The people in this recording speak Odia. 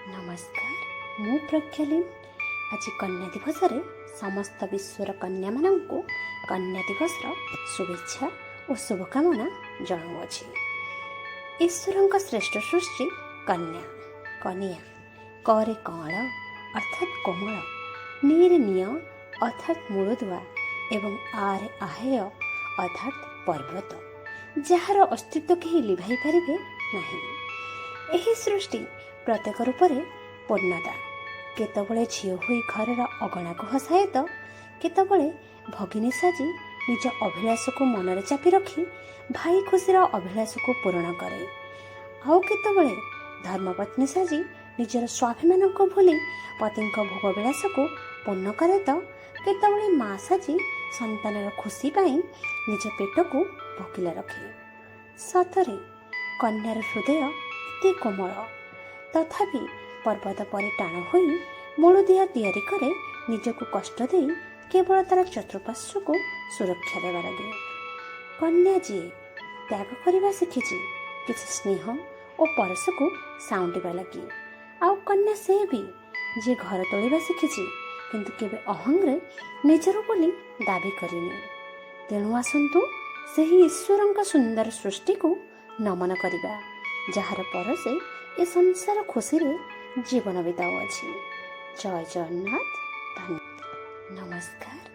ନମସ୍କାର, ମୁଁ ପ୍ରଜ୍ଞାଲିନ। ଆଜି କନ୍ୟା ଦିବସରେ ସମସ୍ତ ବିଶ୍ୱର କନ୍ୟାମାନଙ୍କୁ କନ୍ୟା ଦିବସର ଶୁଭେଚ୍ଛା ଓ ଶୁଭକାମନା ଜଣାଉଅଛି। ଈଶ୍ୱରଙ୍କ ଶ୍ରେଷ୍ଠ ସୃଷ୍ଟି କନ୍ୟା। କନିଆ, କରେ କଅଁଳ ଅର୍ଥାତ୍ କୋମଳ, ନିରେ ନିଅ ଅର୍ଥାତ୍ ମୂଳଦୁଆ ଏବଂ ଆରେ ଆହେୟ ଅର୍ଥାତ୍ ପର୍ବତ, ଯାହାର ଅସ୍ତିତ୍ୱ କେହି ଲିଭାଇ ପାରିବେ ନାହିଁ। ଏହି ସୃଷ୍ଟି ପ୍ରତ୍ୟେକ ରୂପରେ ପୂର୍ଣ୍ଣତା। କେତେବେଳେ ଝିଅ ହୋଇ ଘରର ଅଗଣାକୁ ହସାଏ ତ କେତେବେଳେ ଭଗିନୀ ସାଜି ନିଜ ଅଭିଳାଷକୁ ମନରେ ଚାପି ରଖି ଭାଇ ଖୁସିର ଅଭିଳାଷକୁ ପୂରଣ କରେ, ଆଉ କେତେବେଳେ ଧର୍ମପତ୍ନୀ ସାଜି ନିଜର ସ୍ୱାଭିମାନକୁ ଭୁଲି ପତିଙ୍କ ଭୋଗବିଳାସକୁ ପୂର୍ଣ୍ଣ କରେ ତ କେତେବେଳେ ମା ସାଜି ସନ୍ତାନର ଖୁସି ପାଇଁ ନିଜ ପେଟକୁ ଭୋକିଲା ରଖେ। ସତରେ କନ୍ୟାର ହୃଦୟ ଏତେ କୋମଳ, ତଥାପି ପର୍ବତ ପରି ଟାଣ ହୋଇ ମୂଳଦୁଆ ତିଆରି କରେ ନିଜକୁ କଷ୍ଟ ଦେଇ, କେବଳ ତାର ଚତୁଃପାର୍ଶ୍ୱକୁ ସୁରକ୍ଷା ଦେବା ଲାଗି। କନ୍ୟା ଯିଏ ତ୍ୟାଗ କରିବା ଶିଖିଛି କିଛି ସ୍ନେହ ଓ ପରଶକୁ ସାଉଁଟିବା ଲାଗି। ଆଉ କନ୍ୟା ସେ ବି ଯିଏ ଘର ତୋଳିବା ଶିଖିଛି, କିନ୍ତୁ କେବେ ଅହଂରେ ନିଜର ବୋଲି ଦାବି କରିନି। ତେଣୁ ଆସନ୍ତୁ, ସେହି ଈଶ୍ୱରଙ୍କ ସୁନ୍ଦର ସୃଷ୍ଟିକୁ ନମନ କରିବା, ଯାହାର ପରଶେ ଏ ସଂସାର ଖୁସିରେ ଜୀବନ ବିତାଉଅଛି। ଜୟ ଜଗନ୍ନାଥ। ଧନ୍ୟ ନମସ୍କାର।